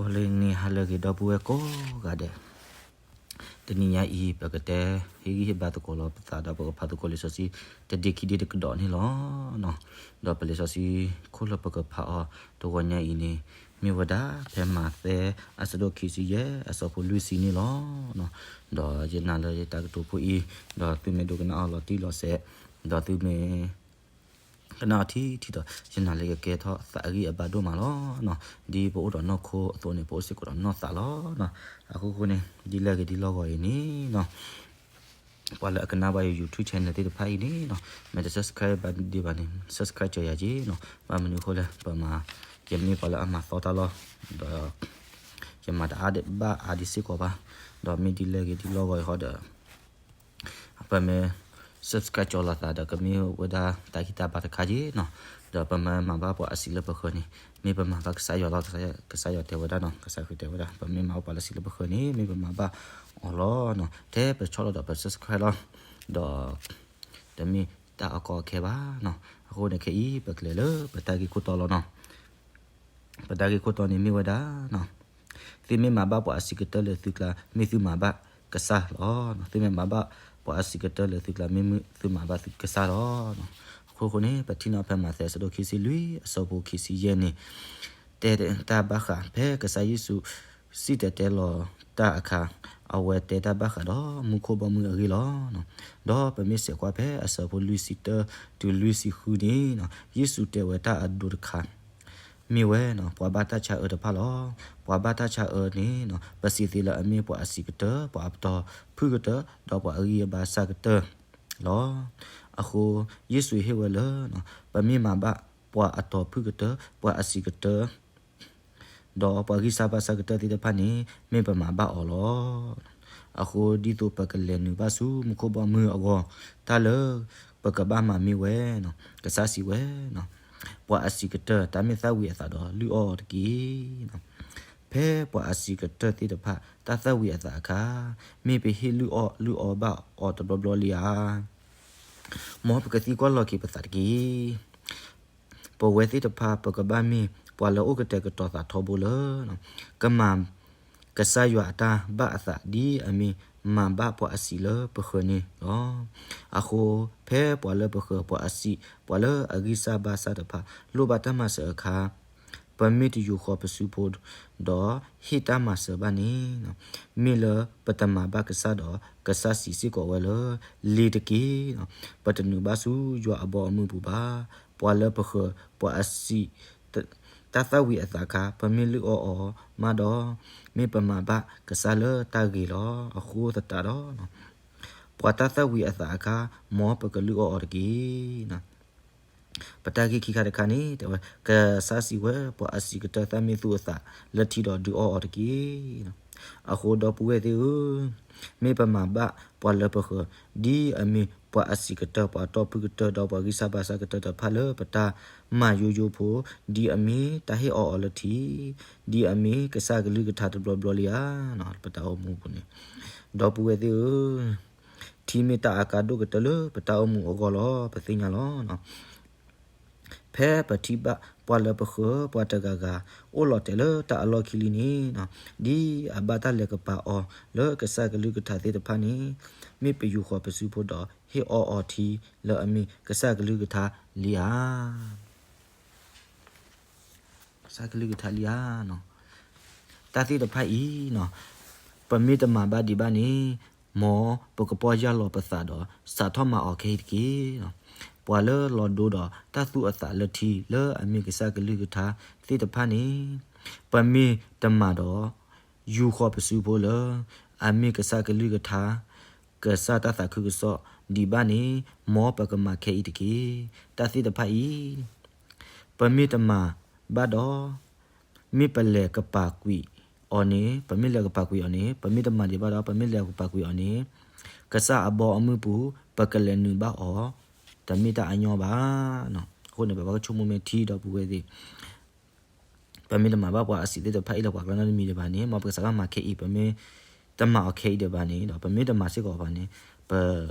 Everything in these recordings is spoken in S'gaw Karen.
ဂီၤလၢနံၤဟါလၢအဂ့ၤ ဒီပုၢ်ဝဲၢ်ကိးဂၤဒဲး, တနံၤညါအံၤ ပကတဲဟ့ၣ်ဂံၢ်ဟ့ၣ်ဘါသကိးလီၤပသးဒီး ပကဖးသကိးလံာ်စီဆှံ တဒ့ခံဒ့တကဒီးန့ၣ်လီၤ. ဒီးပလံာ်စီဆှံခိၣ်လၢပကဖးအီၤတဂီၤညါအံၤန့ၣ် မ့ၢ်ဝဲဒၣ်ဖဲမးသဲအဆၢဒိၣ်ခံဆံယဲၢ် အဆၢဖိလွံၢ်ဆံန့ၣ်လီၤ. ဒီးယနာ်လၢယတၢ်ကတိၤဖိအံၤ ဒီးသုမ့ၢ်ဒိကနၣ်အီၤလီၤတံၢ်လီၤဆဲး ဒီးသုမ့ၢ် ကနၣ်အီၤထံထံဒီး ယနာ်လၢကကဲထီၣ်သးအဂံၢ်အဘါဒိၣ်မးလီၤ. ဒ်ပအိၣ်ဒီးနီၢ်ခိအသိးန့ၣ် ပအိၣ်စ့ၢ်ကီးဒီးနီၢ်သးလီၤ. အဃိဃိန့ၣ် ဒ်လဲၣ်ဂ့ၤဒ်လီၢ်ဂီၤအံၤန့ၣ် ပှၤလၢအကနၣ်ဘၣ်ယ YouTube channel သ့ၣ်တဖၣ်အံၤန့ၣ် မ့ၢ်တ subscribe ဘၣ်ဒံးဘၣ်န့ၣ် subscribe ကၢၤယၤက့ၤနီၤ. ဘၣ်မနုၤအဃိလဲၣ် ပမၤ ယမ့ၢ်ပှၤလၢအမၤသီတၢ်လီၤ. ဒီး ယမၤတအါဘၣ်အါဒံးစ့ၢ်ကီးဘၣ်. ဒီးမ့ၢ်ဒ်လဲၣ်ဂ့ၤဒ်လီၢ်ဂီၤအံၤဃီဒီး ပမ့ၢ် subscribe ကၠီလီၤသးဒီး ကမ့ၢ်ဝဲဒၣ်တၢ်ဂံၢ်တၢ်ဘါတခါက့ၤနီၤ. ဒီးပမ့ၢ်မၤဘၣ်ပှၤအဆံးလၢပဃၢၤန့ၣ် မ့ၢ်ပမၤဘၣ်ကစၢ်ယွၤလီၤ. ကစၢ်ယွၤတဲဝဲဒၣ်နီၤ, ကစၢ်ခရံာ်တဲဝဲဒၣ် ပမ့ၢ်မၤဘၣ်ပှၤလၢအဆံးလၢပဃၢၤန့ၣ် မ့ၢ်ပမၤဘၣ်အီၤလီၤနီၤ. ထဲပဆီၣ်လီၤဒီးပ subscribe လီၤ. ဒီး တမ့ၢ်တၢ်အကီအခဲဘၣ်နီၤ. အဃိန့ၣ်ခဲအံၤ ပကလဲၤလၢပတၢ်ဂ့ၢ်ခိၣ်တီလီၤနီၤ. ပတၢ်ဂ့ၢ်ခိၣ်တီန့ၣ်မ့ၢ်ဝဲဒၣ် သုမ့ၢ်မၤဘၣ်ပှၤအဆံးကတၢၢ်လၢသုကျါ မ့ၢ်သုမၤဘၣ်ကစၢ်လီၤ. သုမ့ၢ်မၤဘၣ်ပှၤအဆံးကတၢၢ်လၢသုကျါ မ့ၢ်သုမၤဘၣ်သုကစၢ်လီၤ. အဃိဃိန့ၣ် ပထံၣ်နီၤဖဲမးသဲအဆၢဒိၣ်ခံဆံလွံၢ် အဆၢဖိခံဆံယဲၢ်န့ၣ် တဲတၢ်ဘၣ်ဃးဖဲကစၢ်ယ့ၣ်ၡူးစံၣ်တဲၤတဲလီၤတၢ်အခါ အဝဲတဲတၢ်ဘၣ်ဃးဒီးမူခိၣ်ဘီမုၢ်အဂ့ၢ်လီၤ. ဒီးပမ့ၢ်ဆဲးကွၢ်ဖဲအဆၢဖိလွံၢ်ဆံတၢတုၤလွံၢ်ဆံဃုန့ၣ် ယ့ၣ်ၡူးတဲဝဲတၢ်အဒိတခါ မ့ၢ်ဝဲ ပှၤဘၣ်တၢ်ဆါအၢတဖၣ်လီၤ. ပှၤဘၣ်တၢ်ဆါအၢန့ၣ် ပစံးသ့လၢအမ့ၢ်ပှၤအဆံးကတၢၢ်, ပှၤအတီၢ်ဖုၣ်ကတၢၢ်, ဒီးပှၤအဂံၢ်အဘါစၢ်ကတၢၢ်လီၤ. အဃိ ယ့ၣ်ၡူးဟ့ၣ်ဝဲလၢ ပမ့ၢ်မၤဘၣ်ပှၤအတီၢ်ဖုၣ်ကတၢၢ်, ပှၤအဆံးကတၢၢ် ဒီးပှၤဂံၢ်စၢ်ဘါစၢ်ကတၢၢ်သ့ၣ်တဖၣ်န့ၣ် မ့ၢ်ပမၤဘၣ်အီၤလီၤ. အဃိဒ်သိးပကလဲၤနုာ်ဘၣ်ဆူမူခိၣ်ဘီမုၢ်အဂီၢ် တၢ်လၢပကဘၣ်မၤမ့ၢ်ဝဲ ကစၢ်စံးဝဲ ပှၤအဆံးကတၢၢ် တၢ်မ့ၢ်သၣ်ဝံၤအသးဒီးလုၢ်အီၣ်အီၤတက့ၢ်. ဖဲပှၤအဆံးကတၢၢ်သ့ၣ်တဖၣ် တၢ်သၣ်ဝံၤအသးအခါ မ့ၢ်ပဟ့ၣ်လုၢ်အီၣ်လုၢ်အီဘၣ်အီၤတဘျီဘျီလံဧါ. မ်ပကသံကွၢ်လီၤက့ၤပသးတက့ၢ်. ပဝဲသ့ၣ်တဖၣ် ပကဘၣ်မ့ၢ်ပှၤလၢအိၣ်ကတဲာ်ကတီၤသးထီဘိလၢ ကမၤကစၢ်ယွၤအတၢ်ဘၣ်အသး ဒ်အမ့ၢ်မၤဘၣ်ပှၤအဆံးလၢပဃၢၤန့ၣ်လီၤ. အဃိ ဖဲပှၤလၢပဃၢၤ ပှၤအဆံး ပှၤလၢအဂံၢ်စၢ်ဘါစၢ်တဖၣ် လိၣ်ဘၣ်တၢ်မၤစၢၤအခါ ပမ့ၢ်တယူာ်ဃီၤပစုဖိ ဒီးဟ့ၣ်တၢ်မၤစၢၤဘၣ်န့ၣ် မ့ၢ်လၢပတမၤဘၣ်ကစၢ်ဒီး ကစၢ်စံးစ့ၢ်ကီးဝဲလၢ လ့ၤတက့ၢ်. ပတနုာ်ဘၣ်ဆူယွၤအဘီအမုၢ်ပူၤဘၣ်. ပှၤလၢပဃၢၤ ပှၤအဆံး တၢ်သၣ်ဝံၤအသးအခါ ပမ့ၢ်လုၢ်အီၣ်အီၤမးဒီး မ့ၢ်ပမၤဘၣ်ကစၢ်လၢတၢ်ဂ့ၤလီၤ. အဃိသတးဒီး ပှၤတၢ်သၣ်ဝံၤအသးအခါ မ်ပကလုၢ်အီၣ်အီၤတက့ၢ်. ပတၢ်ဂ့ၢ်ခံခါတခါန့ၣ် တဲဝဲ ကစၢ်စံးဝဲ ပှၤအဆံးကတၢၢ်သၣ်မ့ၢ်သူၣ်အသးလၢထံဒီးဒုးအီၣ်အီၤတက့ၢ်. အဃိဒီပုၢ်ဝဲၢ်သ့ၣ်ဧၢ, မ့ၢ်ပမၤဘၣ်ပှၤလၢပဃၢၤ ဒ်အမ့ၢ်ပှၤအဆံးကတၢၢ် ပှၤတီၢ်ဖုၣ်ကတၢၢ် ဒီးပှၤဂံၢ်စၢ်ဘါစၢ်ကတၢၢ်တဖၣ်လၢပတၢ်မၤယိယိဖိ, ဒ်အမ့ၢ်တၢ်ဟ့ၣ်အီၣ်အီၤလၢထံ, ဒ်အမ့ၢ်ကစၢ်ကလုၢ်ကထါတဘျီဘျီလံဧါ, ပတၢ်အိၣ်မူအပူၤန့ၣ်, ဒီပုၢ်ဝဲၢ်သ့ၣ်ဧၢ, ထံမ့ၢ်တၢ်အကါဒိၣ်ကတၢၢ်လၢပတၢ်အိၣ်မူအဂီၢ်လီၤ. ပသ့ၣ်ညါလီၤ. ဖဲပထံၣ်ဘၣ်ပှၤလၢပဃၢၤပှၤတဂၤဂၤ အိၣ်လီၤတဲာ်လၢတၢ်အလီၢ်ခံလံန့ၣ်, ဒ်အဘၣ်တၢ်လဲၤကပာ်အီၤလၢကစၢ်ကလုၢ်ကထါသ့ၣ်တဖၣ်န့ၣ်, မ့ၢ်ပယူာ်ဃီၤပစုဖိဒီးဟ့ၣ်အီၣ်အီၤထံလၢအမ့ၢ်ကစၢ်ကလုၢ်ကထါလံဧါ. ကစၢ်ကလုၢ်ကထါလံဧါ. တၢ်သ့ၣ်တဖၣ်အံၤ, ပမ့ၢ်တမၤဘၣ်ဒံးဘၣ်န့ၣ်, မ်ပကပီၢ်ယၢ်လီၤပသးဒီး စးထီၣ်မၤအီၤခဲအံၤတက့ၢ်. ပှၤလၢလီၤဒိဒီးတၢ်သူအသးလၢထံလၢအမ့ၢ်ကစၢ်ကလုၢ်ကထါသ့ၣ်တဖၣ်န့ၣ်, ပမ့ၢ်တမၤဒီး ယူာ်ဃီၤပစုဖိလၢ အမ့ၢ်ကစၢ်ကလုၢ်ကထါ, ကစၢ်တၢ်သးခုကစီၣ်ဒံးဘၣ်န့ၣ်, မ်ပကမၤခဲအံၤတက့ၢ်. တၢ်သ့ၣ်တဖၣ်အံၤ, ပမ့ၢ်တမၤဘၣ်ဒီး, မ့ၢ်ပလဲၤကပာ်ကွံာ်အီၤန့ၣ်, ပမ့ၢ်လဲၤကပာ်ကွံာ်အီၤန့ၣ်, ပမ့ၢ်တမၤဒံးဘၣ်ဒီး ပမ့ၢ်လဲၤကပာ်ကွံာ်အီၤန့ၣ်, ကစၢ်အဘီအမုၢ်ပူၤ ပကလဲၤနုာ်ဘၣ်အီၤ, တမ့ၢ်တၢ်အညီဘၣ်. အဃိန့ၣ် ပဘၣ်ကဆိကမိၣ်မ့ၢ်ထံဒီပုၢ်ဝဲၢ်သ့ၣ် ပမ့ၢ်တမၤဘၣ်ပှၤအဆံးသ့ၣ်တဖၣ်အံၤလၢပှၤကျါနီတမံၤဒံးဘၣ်န့ၣ်, မ်ပကစးဘၣ်မၤခဲအံၤ, ပမ့ၢ်တမၤအီၤခဲအံၤဒံးဘၣ်န့ၣ်, ဒီးပမ့ၢ်တမၤစ့ၢ်ကီးဘၣ်န့ၣ်, ပ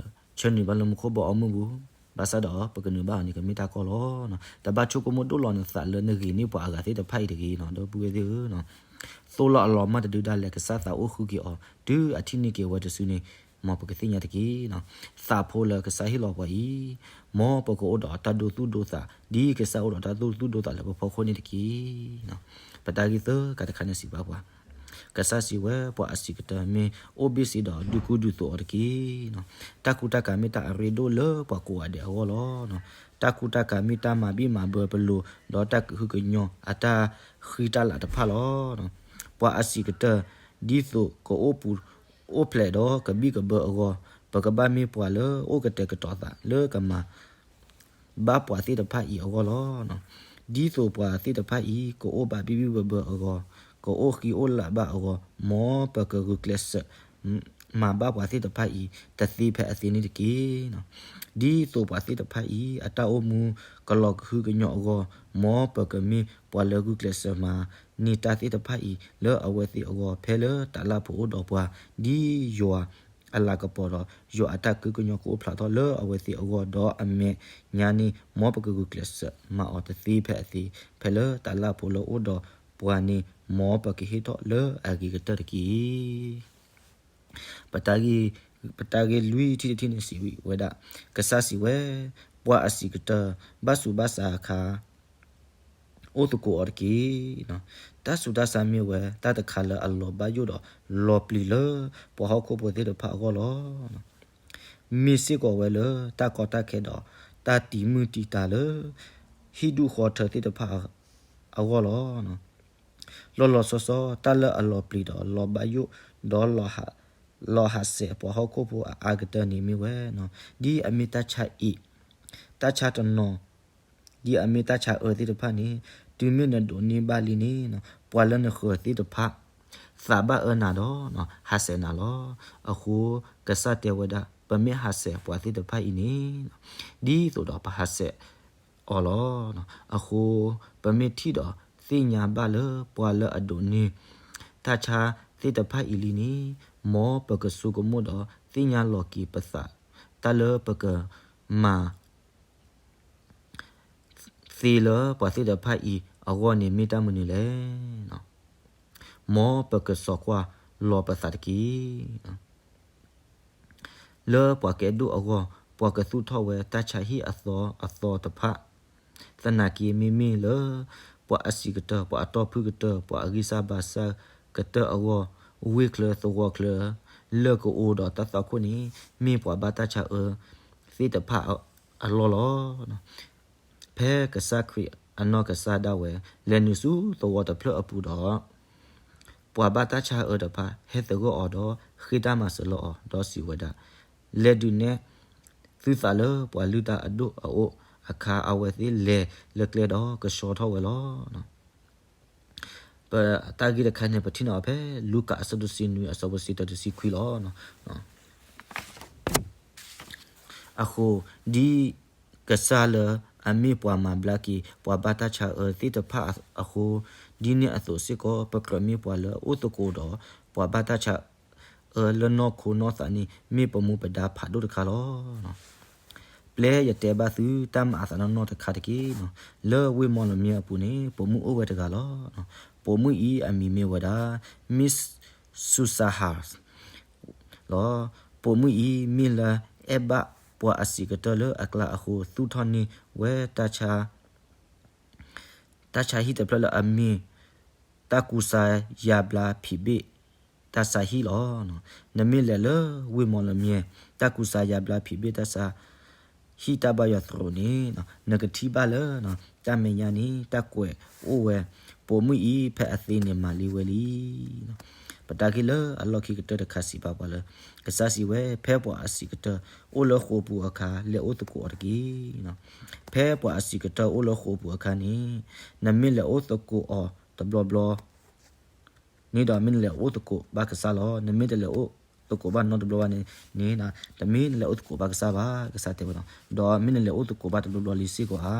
ဆၢနုာ်ဘၣ်လၢမူခိၣ်ဘီအမုၢ်ပူၤ, ဘၣ်ဆၣ်ဒီးပကနုာ်ဘၣ်အီၤန့ၣ် ကမ့ၢ်တၢ်ကီလီၤ. တဘၣ်ဆိကမိၣ်ဒိၣ်လီၤနသးလၢနဂ့ၤန့ၢ်ပှၤအဂၤသ့ၣ်တဖၣ်အံၤတဂ့ၤနီၤ, ဒီပုၢ်ဝဲၢ်သ့ၣ်ဧၢ. သိၣ်လီၤအလီၤမၢ်တဒုဒၣ်လဲာ် ကစၢ်သးအိၣ်ဃုက့ၤအီၤ တုၤအထံၣ်န့ၢ်က့ၤဝဲတစုန့ၣ် မ်ပကသ့ၣ်ညါတက့ၢ်. သးဖိလၢကစၢ်ဟ့ၣ်လီၤပှၤအံၤ မ်ပကအိၣ်ဒီးတၢ်ဒိသူၣ်ဒိသး ဒ်ကစၢ်အိၣ်ဒီးတၢ်ဒိသူၣ်ဒိသးလၢပဖီခိၣ်န့ၣ်တက့ၢ်. ပတၢ်ဂ့ၢ်သၢခါတခါန့ၣ်စံးဘၣ်ပှၤ, ကစၢ်စံးဝဲ ပှၤအဆံးကတၢၢ်မ့ၢ်အိၣ်ဘ့ၣ်ဆ့ဒီးဒုးကူဒုးသိးအီၤတက့ၢ်. တၢ်ကူတၢ်ကၤမ့ၢ်တၢ်အရ့ဒိၣ်လၢပှၤကိးဂၤဒဲးအဂီၢ်လီၤ. တၢ်ကူတၢ်ကၤမ့ၢ်တၢ်မၤဘံၣ်မၤဘၢပလိၤ ဒီးတၢ်ကဟုကညီၤအတၢ်ဃံတၢ်လၤတဖၣ်လီၤ. ပှၤအဆံးကတၢၢ် ဒ်သိးကအိၣ်ပူၤအိၣ်ဖျဲးဒီးကဘံၣ်ကဘၢအဂီၢ်, ပကဘၣ်မ့ၢ်ပှၤလၢအိၣ်ကတဲာ်ကတီၤသးလၢကမၤ ဘၣ်ပှၤသ့ၣ်တဖၣ်အံၤအဂီၢ်လီၤ. ဒ်သိးပှၤသ့ၣ်တဖၣ်အံၤ ကအိၣ်ဘၣ်ဘံၣ်ဘံၣ်ဘၢဘၢအဂီၢ်, ကအိၣ်ဃံအိၣ်လၤဘၣ်အဂီၢ်, မ်ပကဂုာ်ကျဲးစၢး မၤဘၣ်ပှၤသ့ၣ်တဖၣ်အံၤ တသ့ဖဲအသ့န့ၣ်တက့ၢ်. ဒ်သိးပှၤသ့ၣ်တဖၣ်အံၤ အတၢ်အိၣ်မူကလီၤကဟုကညီၤအဂီၢ်, မ်ပကမ့ၢ်ပှၤလၢဂုာ်ကျဲးစၢးမၤန့ၢ်တၢ်သ့ၣ်တဖၣ်အံၤ လၢအဝဲသ့ၣ်အဂီၢ် ဖဲလၢတၢ်လၢ်ဖိအိၣ်ဒီးပှၤ, ဒ်ယွၤအလၤကပီၤဒီး ယွၤအတၢ်ကဟုကညီၤကအိၣ်ဖျါထီၣ်လၢအဝဲသ့ၣ်အဂီၢ် ဒီးအမဲာ်ညါန့ၣ် မ်ပကဂုာ်ကျဲးစၢးမၤအီၤတသ့ဖဲအသ့, ဖဲလၢတၢ်လၢ်ဖိလၢအိၣ်ဒီးပှၤန့ၣ် မ်ပကဟ့ၣ်ထီၣ်လၢအဂ့ၤကတၢၢ်တက့ၢ်. ပတၢ်ဂ့ၢ်, ပတၢ်ဂ့ၢ်လွံၢ်ထံၣ်တထံၣ်န့ၣ်စံးဝဲဒၣ်, ကစၢ်စံးဝဲ, ပှၤအဆံးကတၢၢ် ဘၣ်ဆူးဘၣ်ဆါအခါ အိၣ်သကိးအီၤတက့ၢ်. တၢ်ဆူးတၢ်ဆါမ့ၢ်ဝဲတၢ်တခါလၢအလီၤဘၣ်ယိၣ်ဒီးလီၤပျံၤလၢပှၤဟီၣ်ခိၣ်ဖိသ့ၣ်တဖၣ်အဂီၢ်လီၤ. မ့ၢ်စ့ၢ်ကီးဝဲလၢတၢ်ကီတၢ်ခဲဒီးတၢ်တံာ်မုၢ်တံာ်တာ်လၢ ဟံၣ်ဒူၣ်ဃီထၢသ့ၣ်တဖၣ်အဂီၢ်လီၤ. လီၤလီၤဆီဆီ တၢ်လၢအလီၤပျံၤဒီးလီၤဘၣ်ယိၣ်ဒီး လီၤဟးဆှဲးပှၤဟီၣ်ခိၣ်ဖိအအါကတၢၢ်န့ၣ်မ့ၢ်ဝဲ, ဒ်အမ့ၢ်တၢ်ဆါအံၤ, တၢ်ဆါတနီၤ, ဒ်အမ့ၢ်တၢ်ဆါအၢသ့ၣ်တဖၣ်န့ၣ်, တုၤမ့ၢ်နဒိးန့ၢ်ဘၣ်လံန့ၣ်, ပှၤလၢနဃၢၤသ့ၣ်တဖၣ် သးဘၣ်အၢနၤဒီး ဟးဆှဲးနၤလီၤ. အဃိကစၢ်တဲဝဲဒၣ် ပမ့ၢ်ဟးဆှဲးပှၤသ့ၣ်တဖၣ်အံၤန့ၣ်, ဒ်သိးဒီးပဟးဆှဲးအီၤလီၤ. အဃိပမ့ၢ်ထံၣ်ဒီးသ့ၣ်ညါဘၣ်လၢပှၤလၢအဒိးန့ၢ်တၢ်ဆါသ့ၣ်တဖၣ်အံၤလံန့ၣ်, မ်ပကဆိကမိၣ်ဒီးသ့ၣ်ညါလီၤက့ၤပသး, တၢ်လၢပကမၤ သ့လၢပှၤသ့ၣ်တဖၣ်အံၤအဂီၢ်န့ၣ်မ့ၢ်တၢ်မနုၤလဲၣ်. မ်ပကစိာ်ကွၢ်လီၤပသးတက့ၢ်. လၢပှၤကဲဒိၣ်အဂီၢ် ပှၤကသူၣ်ထီၣ်ဝဲတၢ်ဆါဟံၣ်အသီအသီတဖၣ်, သနာ်က့မ့မ့ၢ်လၢ ပှၤအဆံးကတၢၢ် ပှၤအတီၢ်ဖုၣ်ကတၢၢ် ပှၤအဂံၢ်စၢ်ဘါစၢ်ကတၢၢ်အဂီၢ်, ဝ့ၢ်ချၢသဝီချၢ လၢကအိၣ်ဒီးတၢ်သွၣ်ခိၣ်န့ၣ် မ့ၢ်ပှၤဘၣ်တၢ်ဆါအၢသ့ၣ်တဖၣ်အလီၢ်လီၤ. ဖဲကစၢ်ခရံာ်အနီၢ်ကစၢ်ဒၣ်ဝဲ လဲၤနုာ်ဆူသဝီတဖျၢၣ်အပူၤဒီး ပှၤဘၣ်တၢ်ဆါအၢတဖၣ် ဟဲသဂၢၢ်အီၤဒီးဃ့တၢ်မၤစၢၤလၢအီၤ ဒီးစံးဝဲဒၣ်, လဲၤဒုးနဲၣ်သုသးလၢပှၤလုၢ်တၢ်အဒိၣ်အအိၣ်အခါ အဝဲသ့ၣ်လဲၤလၢကျဲဒီးကဆှီထီၣ်ဝဲလီၤ. ပတၢ်ဂ့ၢ်တခါန့ၣ် ပထံၣ်န့ၢ်အီၤဖဲ လူၤကၣ်အဆၢဒိၣ်တဆံနွံ အဆၢဖိတဆံတၢ တဆံခွံလီၤ. အဃိ ဒ်ကစၢ်လၢအမ့ၢ်ပှၤမၤဘျါက့ၤ ပှၤဘၣ်တၢ်ဆါအၢသ့ၣ်တဖၣ်အဃိ, ဒ်န့ၣ်အသိးစ့ၢ်ကီး ပကြၢးမ့ၢ်ပှၤလၢအအိၣ်သကိးဒီး ပှၤဘၣ်တၢ်ဆါအၢလၢနီၢ်ခိနီၢ်သးန့ၣ် မ့ၢ်ပမူပဒါဖးဒိၣ်တခါလီၤ. ပျဲယတဲဘၣ်သုတၢ်မၤအသးနီၢ်နီၢ်တခါတက့ၢ်. လၢဝ့ၢ်မီလမၠဲၣ်အပူၤန့ၣ် ပိာ်မုၣ်အိၣ်ဝဲတဂၤလီၤ. ပိာ်မုၣ်အံၤအမံၤမ့ၢ်ဝဲဒၣ် Miss Susahas လီၤ. ပိာ်မုၣ်အံၤမ့ၢ်လၢအဲၣ်ဘၣ်ပှၤအဆံးကတၢၢ်လၢအကျါအဃိ သူၣ်ထီၣ်န့ၢ်ဝဲ တၢ်ဆါဟံၣ်တဖျၢၣ်လၢအမ့ၢ် တၢ်ကူစါယါဘျါဖံးဘ့ၣ်တၢ်ဆါဟံၣ်လီၤ. နမ့ၢ်လဲၤလၢဝ့ၢ်မီလမၠဲၣ် တၢ်ကူစါယါဘျါဖံးဘ့ၣ်တၢ်ဆါဟံၣ်တၢ်ဘါယွၤသရိာ်န့ၣ် နကထံၣ်ဘၣ်လၢ တၢ်မဲာ်ညါန့ၣ် တၢ်ကွဲးအိၣ်ဝဲ, ပိာ်မုၣ်အံၤဖဲအသ့န့ၣ်မၤလံဝဲလံ. ပတၢ်ဂ့ၢ်လၢအလီၢ်ခံကတၢၢ်တခါစံးဘၣ်ပှၤလၢ ကစၢ်စံးဝဲ ဖဲပှၤအဆံးကတၢၢ်အိၣ်လၢဃိာ်ပူၤအခါ လဲၤအိၣ်သကိးအီၤတက့ၢ်. ဖဲပှၤအဆံးကတၢၢ်အိၣ်လၢဃိာ်ပူၤအခါန့ၣ် နမ့ၢ်လဲၤအိၣ်သကိးအီၤတဘျီဘျီ န့ၣ်ဒီးမ့ၢ်နလဲၤအိၣ်သကိးဘၣ်ကစၢ်လီၤ. နမ့ၢ်တလဲၤအိၣ်သကိးဘၣ်နီတဘျီဘၣ်န့ၣ်န့ၣ်, တမ့ၢ်နလဲၤအိၣ်သကိးဘၣ်ကစၢ်ဘၣ် ကစၢ်တဲဝဲလီၤ. ဒီးမ့ၢ်နလဲၤအိၣ်သကိးဘၣ်တဘျီဘျီလံစ့ၢ်ကီးဧါ.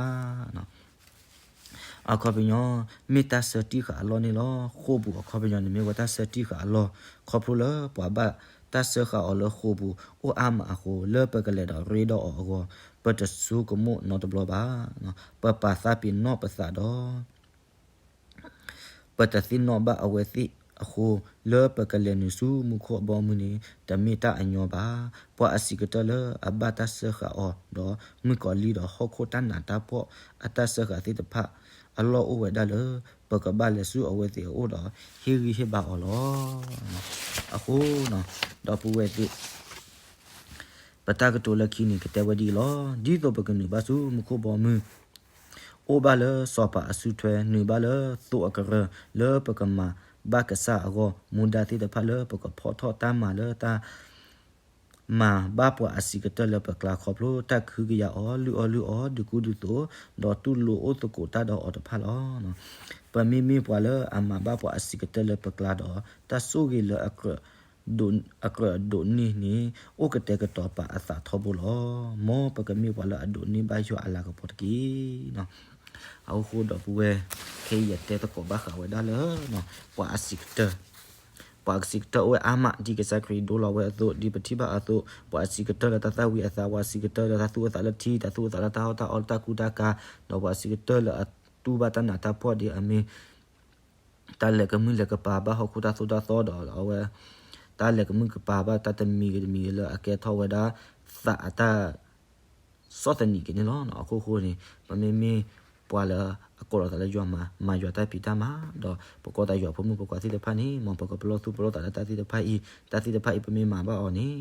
အခီပညီ မ့ၢ်တၢ်ဆၢတံၢ်ဃာ်အလီၢ်န့ၣ်လီၤ. ဃိာ်ပူၤအခီပညီန့ၣ်မ့ၢ်ဝဲတၢ်ဆၢတံၢ်ဃာ်အလီၢ် ခီဖျိလၢပှၤဘၣ်တၢ်စၢဃာ်အီၤလၢဃိာ်ပူၤအိၣ်အါမးအဃိ လၢပကလဲၤဒီးရ့ဒီးအီၤအဂီၢ် ပတဆိကမိၣ်နီတဘျီဘၣ်. ပပာ်သးပ့ၤနီၣ်ပသးဒီး ပတသ့ၣ်နီၣ်ဘၣ်အဝဲသ့ၣ်အဃိ, လၢပကလဲၤနုာ်ဆူမူခိၣ်အဘီအမုၢ်န့ၣ် တမ့ၢ်တၢ်အညီဘၣ်. ပှၤအဆံးကတၢၢ်လၢအဘၣ်တၢ်စၢဃာ်အီၤဒီး မုၣ်ကီၤလံၢ်ဒီးဟီၣ်ခိၣ်တၢ်နးတၢ်ဖှီၣ်အတၢ်စၢဃာ်သ့ၣ်တဖၣ် အလီၢ်အိၣ်ဝဲဒၣ်လၢ ပကဘၣ်လဲၤဆူအဝဲသ့ၣ်အအိၣ်ဒီး ဟ့ၣ်ဂံၢ်ဟ့ၣ်ဘါအီၤလီၤ. အဃိ, ဒီပုၢ်ဝဲၢ်သ့ၣ် ပတၢ်ကတိၤလၢခံန့ၣ် ကတဲဝဲဒ်အံၤလီၤ. ဒ်သိးပကနုာ်ဘၣ်ဆူမူခိၣ်ဘီမုၢ်, အိၣ်ဘၣ်လၢစီၤပၤအစုထွဲ, နုာ်ဘၣ်လၢသိအကရၢ, လၢပကမၤဘၣ်ကစၢ်အဂီၢ်, မူဒါသ့ၣ်တဖၣ်လၢပကဖီၣ်ထီၣ်တၢ်မၤလၢတၢ် မၤဘၣ်ပှၤအဆံးကတၢၢ်လၢပကျါခီဖျိတၢ်ကဟုကယာ်အီၤ လုၢ်အီၣ်လုၢ်အီ ဒုးကူဒုးသိး, ဒီးတူၢ်လိာ်အိၣ်သကိးတၢ်ဒီးအီၤတဖၣ်လီၤ. ပမ့မ့ၢ်ပှၤလၢအမၤဘၣ်ပှၤအဆံးကတၢၢ်လၢပကျါဒီး တၢ်ဆိၣ်ဂ့ၤလၢ အကြၢးဒိးန့ၢ်န့ၣ် အိၣ်ကတဲာ်ကတီၤပာ်အသးထီဘိလီၤ. မ်ပကမ့ၢ်ပှၤလၢအဒိးန့ၢ်ဘၣ်ယွၤအလၤကပီၤတက့ၢ်. အဃိဒီပုၢ်ဝဲၢ်, ခဲအံၤယတဲသကိးဘၣ်ဃးဝဲဒၣ်လၢ ပှၤအဆံးကတၢၢ် ပှၤအဆံးကတၢၢ်အိၣ်ဝဲအါမး ဒ်ကစၢ်ခရံာ်ဒိလီၤဝဲအသိး, ဒ်ပထံၣ်ဘၣ်အသိး, ပှၤအဆံးကတၢၢ်လၢတၢ်သၣ်ဝံၤအသး, ပှၤအဆံးကတၢၢ်လၢတၢ်သူၣ်အိၣ်သးလၢထံ, တၢ်သူၣ်အိၣ်သးလၢတၢ်အီၣ်တၢ်အီလၢတၢ်ကူတၢ်ကၤ, ဒီးပှၤအဆံးကတၢၢ်လၢအတူၢ်ဘၣ်တၢ်နးတၢ်ဖှီၣ်ဒ်အမ့ၢ် တၢ်လဲၤကမုၢ်လဲၤကပၤဘၣ်ဟီၣ်ခိၣ်တၢ်သိၣ်တၢ်သီဒီးအဝဲ တၢ်လဲၤကမုၢ်ကပၤဘၣ်တၢ်တမံၤဂ့ၤတမံၤဂ့ၤလၢအကဲထီၣ်ဝဲဒၣ် သးအတၢ် ဆီၣ်သနံးက့ၤန့ၣ်လီၤ. အခိၣ်ဃိန့ၣ် ပမ့မ့ၢ်ပှၤလၢအကိးလီၤသးလၢယွၤမၤ မၤယွၤတၢ်ဖံးတၢ်မၤ ဒီးပကိးသးယွၤဖိမုၣ်ဖိခွါသ့ၣ်တဖၣ်န့ၣ် မ်ပကပလီၢ်သူၣ်ပလီၢ်သးလၢတၢ်သ့ၣ်တဖၣ်အံၤ, တၢ်သ့ၣ်တဖၣ်အံၤပမ့ၢ်မၤဘၣ်အီၤန့ၣ်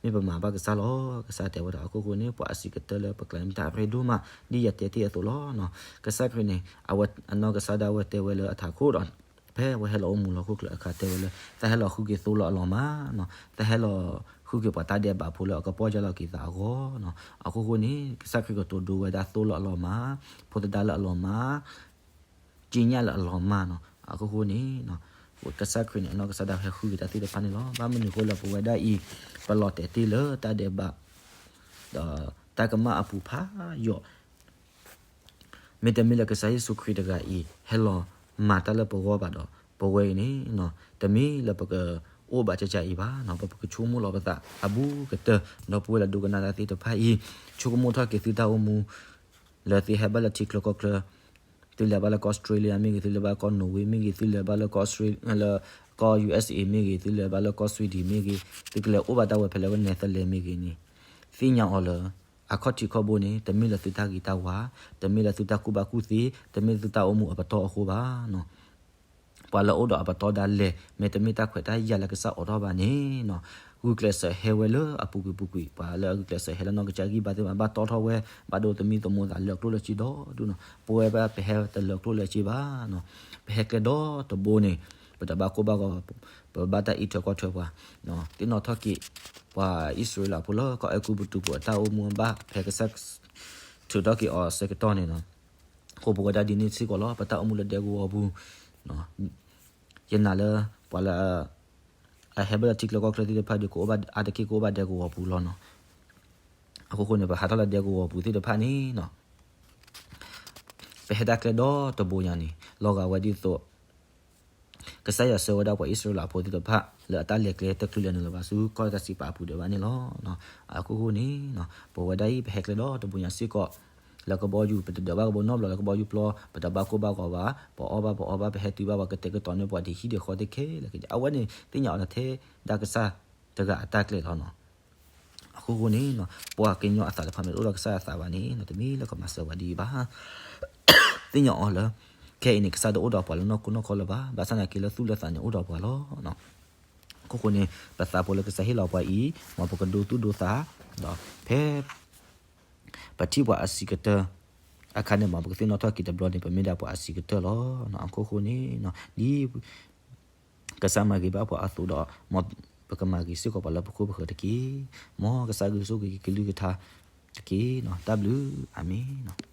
မ့ၢ်ပမၤဘၣ်ကစၢ်လီၤ. ကစၢ်တဲဝဲဒၣ်အခိၣ်ဃိန့ၣ် ပှၤအဆံးကတၢၢ်လၢပကျါန့ၣ်မ့ၢ်တၢ်အရ့ဒိၣ်မး ဒ်ယတဲတ့ၢ်အသိးလီၤ. ကစၢ်ခရံာ်န့ၣ် အဝဲအနီၢ်ကစၢ်ဒၣ်ဝဲတဲဝဲလၢအထးခိၣ်ဒီး ဖဲအဝဲဟဲလီၤအိၣ်မူလၢဟီၣ်ခိၣ်ချၢအခါတဲဝဲလၢ တၢ်ဟဲလီၤဃုက့ၤသိလၢအလီၤမၢ်, တၢ်ဟဲလီၤဃုက့ၤပှၤတၢ်ဒဲးဘးဖိလၢအကပီၢ်ယၢ်လီၤက့ၤသးအဂီၢ်. အခိၣ်ဃိန့ၣ် ကစၢ်ခရံာ်ကတိၤဒိဝဲဒၣ်သိလၢအလီၤမၢ်, ဖိသဒါလၢအလီၤမၢ်, က့ညၣ်လၢအလီၤမၢ်နီၤ. အခိၣ်ဃိန့ၣ် ကစၢ်ခရံာ်န့ၣ် အနီၢ်ကစၢ်ဒၣ်ဟဲဃုက့ၤတၢ်သ့ၣ်တဖၣ်န့ၣ်လီၤ. ဘၣ်မနုၤအဃိလၢပဝဲဒၣ်အံၤ ပလီၤတဲာ်တ့ၢ်လၢတၢ်ဒဲးဘး ဒီးတၢ်ကမၣ်အပူၤဖးယိာ် မ့တမ့ၢ်လၢကစၢ်ယ့ၣ်ၡူးခရံာ်တဂၤအံၤ ဟဲလီၤမၤတၢ်လၢပဂီၢ်ဘၣ်ဒီး ပဝဲအံၤန့ၣ် တမ့ၢ်လၢပကအိၣ်ဘၣ်ကကၢ်အံၤဘၣ်, ပကဆိကမိၣ်လီၤပသးအဘူးကတၢၢ်, ဒီပုၢ်ဝဲၢ်လၢဒိကနၣ်တၢ်သ့ၣ်တဖၣ်အံၤ ဆိကမိၣ်ထီၣ်က့ၤသုတၢ်အိၣ်မူ လၢသုဟဲဘၣ်လၢထံချၢကီၢ်ချၢ, သုလဲၤဘၣ်လၢကီၢ်အီစထြ့လယါမ့ၢ်ဂ့ၤ, သုလဲၤဘၣ်ကီၢ်နိၣ်ဝ့မ့ၢ်ဂ့ၤ, သုလဲၤဘၣ်လၢကီၢ်အီစထြ့, လၢကီၢ် ယူဢၢ်စ်အ့ မ့ၢ်ဂ့ၤ, သုလဲၤဘၣ်လၢကီၢ် Sweden မ့ၢ်ဂ့ၤ, သုကလဲၤအိၣ်ဘၣ်တၢ်ဝဲဖဲလၢကနဲသလဲမ့ၢ်ဂ့ၤန့ၣ်, သ့ၣ်ညါအီၤလၢ အခီၣ်ထံးခီၣ်ဘိန့ၣ် တမ့ၢ်လၢသုတၢ်ဂ့ၤတၢ်ဝါ, တမ့ၢ်လၢသုတၢ်ကူၣ်ဘၣ်ကူၣ်သ့, တမ့ၢ်လၢသုတၢ်အိၣ်မူအပတီၢ်အဃိဘၣ်. ပှၤလၢအအိၣ်ဒီးအပတီၢ်ဒၣ်လဲာ် မ့တမ့ၢ်တၢ်ခွဲးတၢ်ယာ်လၢကစၢ်အိးထီၣ်ဘၣ်န့ၣ်, ဂုာ်ကျဲးစၢးဟဲဝဲလၢအပူၤကွံာ်ပူၤကွံာ်, ပှၤလၢအဂုာ်ကျဲးစၢးဟဲလၢနီၢ်ကစၢ်ဂံၢ်ဘါသ့ၣ်တဖၣ် ဘၣ်တီထီၣ်ဝဲ, ဘၣ်ဒိသမံသမိးသးလၢကျိၣ်လၢစ့ဒီဒူၣ်နီၤ. ပဝဲဘၣ်ပဟဲတလၢကျိၣ်လၢစ့ဘၣ်, ပဟဲကျဲဒီတဘိန့ၣ် ပတဘၣ်ကိၢ်ဘၣ်ဂီၤ, ပဘၣ်တၢ်အံးထွဲကွၢ်ထွဲပှၤ, သ့ၣ်နီၣ်ထီၣ်က့ၤ ပှၤအံၣ်စရ့လးဖိလၢကီၢ်အဲၤကူပတူးပူၤအတၢ်အိၣ်မူဘၣ် ဖဲကစၢ် ထုးထီၣ်က့ၤအီၤအဆၢကတီၢ်န့ၣ်နီၤ. အဃိပဝဲဒၣ်ဒ်န့ၣ်စ့ၢ်ကီးလီၤ, ပတၢ်အိၣ်မူလၢဒဲကဝီၤပူၤ, ယနာ်လၢ ပှၤလၢ အဟဲဘၣ်လၢထံချၢကီၢ်ချၢသ့ၣ်တဖၣ်ဒီး ကအိၣ်ဘၣ်အါတက့ၢ်ကအိၣ်ဘၣ်ဒဲကဝီၤပူၤလီၤနီၤ. အဃိဃိန့ၣ် ပဟးထီၣ်လၢဒဲကဝီၤပူၤသ့ၣ်တဖၣ်န့ၣ်နီၤ ပဟဲတၢ်ကျဲဒီတဘိညါန့ၣ် လီၤဂာ်ဝဲဒ်သိး ကစၢ်ယွၤဆှၢဝဲဒၣ်ပှၤအံၣ်စရ့လးဖိသ့ၣ်တဖၣ် လၢအတၢ်လဲၤကျဲတချုးလၢၤနုာ်လၢၤဘၣ်ဆူကီၢ်တၢ်စံးပာ်အပူၤဒံးဘၣ်န့ၣ်လီၤ. အဃိဃိန့ၣ် ပဝဲဒၣ်အံၤ ပဟဲကျဲဒီတဘိညါစ့ၢ်ကီး လၢကဘီယူၤ ပတဒၢးဘၣ်ကဘီနီတဘျီလၢကဘီယူၤပျီ, ပတဘၣ်ကိၢ်ဘၣ်ဂီၤဘၣ်, ပအီၣ်ဘၣ်ပအီဘၣ်, ပဟဲတုၤဘၣ်ပှၤကတဲာ်ကတီၤန့ၢ်ပှၤဒ်ဟံၣ်ဒ်ဃီသ့ၣ်ခဲလၢာ်က့ၤ, အဝဲန့ၣ်သ့ၣ်ညါအီၤလၢထဲ ဒၣ်ကစၢ်တဂၤအတၢ်ကျဲလီၤနီၤ. အဃိဃိန့ၣ် ပှၤကညီအသးတဖၣ်မ့ၢ်တအိၣ်ဒီးကစၢ်အသးဘၣ်န့ၣ် တမ့ၢ်လၢကမၤစၢၤဝဲဒ်အံၤဘၣ်. သ့ၣ်ညါအီၤလၢ ခဲအံၤန့ၣ် ကစၢ်တအိၣ်ဒီးပှၤလၢနီၢ်ခိနီၢ်ခီလၢၤဘၣ်, ဘၣ်ဆၣ်သနာ်က့လၢသူၣ်လၢသးန့ၣ်အိၣ်ဒီးပှၤလီၤ. အဃိဃိန့ၣ် ပသးဖိလၢကစၢ်ဟ့ၣ်လီၤပှၤအံၤ မ်ပကဒိသူၣ်ဒိသး, ဒီးဖဲ ပထံၣ်ပှၤအဆံးကတၢၢ်အခါန့ၣ် မ်ပကသ့ၣ်နီၣ်ထီၣ်က့ၤတဘျီန့ၣ် ပမ့ၢ်ဒၣ်ပှၤအဆံးကတၢၢ်လီၤ. အဃိဃိန့ၣ် ဒ် ကစၢ်မၤဂ့ၤဘၣ်ပှၤအသိးဒီး မ်ပကမၤဂ့ၤစ့ၢ်ကီးပှၤလၢပခိၣ်ပဃၢၤတက့ၢ်. မ်ကစၢ်ဂုာ်ဆိၣ်ဂ့ၤက့ၤကလုၢ်ကထါတက့ၢ်. တၢ်ဘျုး, အၤမ့ၣ်.